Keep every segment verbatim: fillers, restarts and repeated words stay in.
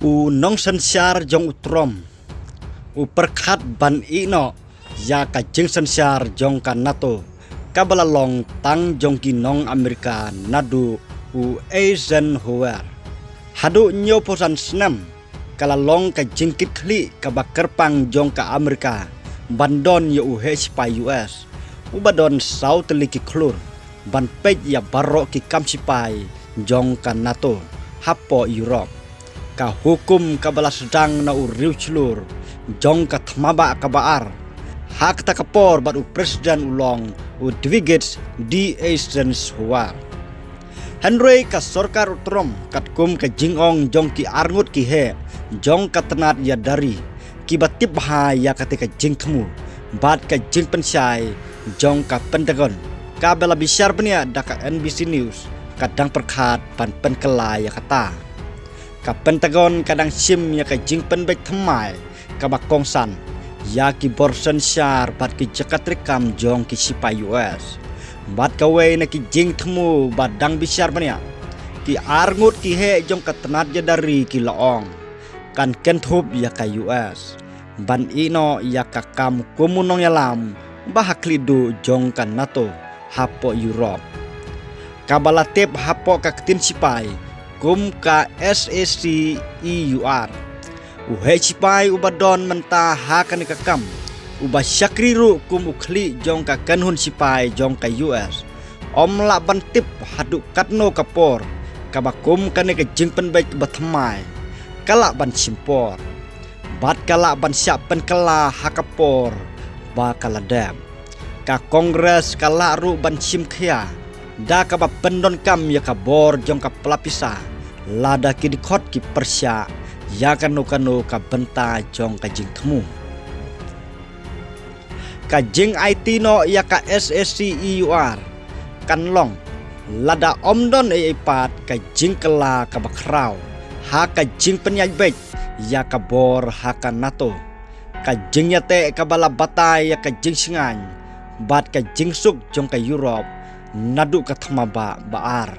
U nongsynshar jong u Trump u pyrkhat ban ïeh noh ïa ka jingsynshar jong ka NATO, kaba la long tang jong ki nong Amerika naduh u Eisenhower. Haduh hynñiewphew san snem, ka la long ka jingkitkhlieh kaba kyrpang jong ka Amerika ban don ïa u heh shipai U S uba don saw tylli ki khlur ban peit ïa baroh ki kam shipai jong ka NATO hapoh Europe. Ka hukum kaba la sdang na u riewshlur jong ka thma bah kaba ar ha kata ka por bad u president u long u Dwight D. Eisenhower. Hynrei ka sorkar u Trump, katkum ka jingong jong ki arngut ki heh jong ka tnat ïada ri kiba tip bha ïa kata ka jingthmu bad ka jingpynshai jong ka Pentagon, kaba la bishar bniah da ka N B C News, ka dang pyrkhat ban pynkylla ïa kata. Ka Pentagon ka dang shim ïa ka jingpynbeit thymmai kaba kongsan ïa ki bor synshar bad ki jaka treikam jong ki shipai U S. Bad kawei na ki jingthmu ba dang bishar bniah, ki arngut ki heh jong ka tnat ïada ri ki la ong, kan kynthup ïa ka U S ban ïeh noh ïa ka kam kum u nongïalam ba ha khlieh duh jong ka NATO hapoh Europe, kaba la tip hapoh ka ktien shipai kum ka SACEUR. U heh shipai uba don mynta ha kane ka kam, uba shakri ruh kum u khlieh jong ka kynhun shipai jong ka U S, ym lah ban tip haduh katno ka por kaba kum kane ka jingpynbeit kaba thymmai ka lah ban shim por bad ka lah ban shah pynkylla ha ka por ba ka la dep. Ka Congress ka lah ruh ban shim khia da kaba pyndonkam ïa ka bor jong ka pla pisa lada ki dkhot ki pyrshah ïa kano kano ka bynta jong ka jingthmu. Ka jingaiti noh ïa ka SACEUR kan long lada ym don ei ei pat ka jingkylla kaba khraw ha ka jingpynïaid beit ïa ka bor ha ka NATO, ka jingïateh kaba la batai ïa ka jingshngaiñ bad ka jingsuk jong ka Europe naduh ka thma bah ba ar.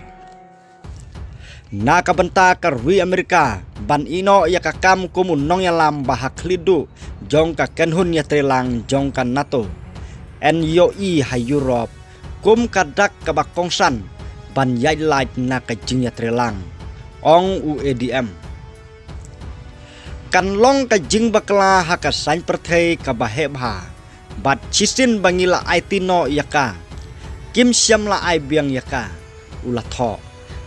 Na ka bynta ka ri Amerika ban ïeh noh ïa ka kam kum u nongïalam ba ha khlieh duh jong ka kynhun ïatreilang jong ka NATO, yn ïohi ha Europe kum ka dak kaba kongsan ban ïaid lait na ka jingïatreilang, ong u A D M. Kan long ka jingbakla ha ka saiñ pyrthei kaba heh bha, bad shisien ba ngi la aiti noh ïa ka, kim shym la ai biang ïa ka, u la thoh.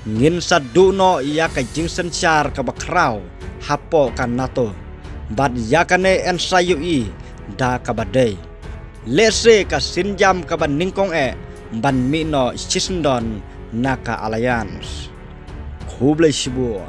Ngin sa duh noh ïa ka jingsynshar kaba khraw hapoh ka NATO, bad ïa kane yn sa ïohi da kaba dei. Lehse ka sienjam kaba nyngkong eh ban mih noh shisyndon na ka alliance. Khublei shibun.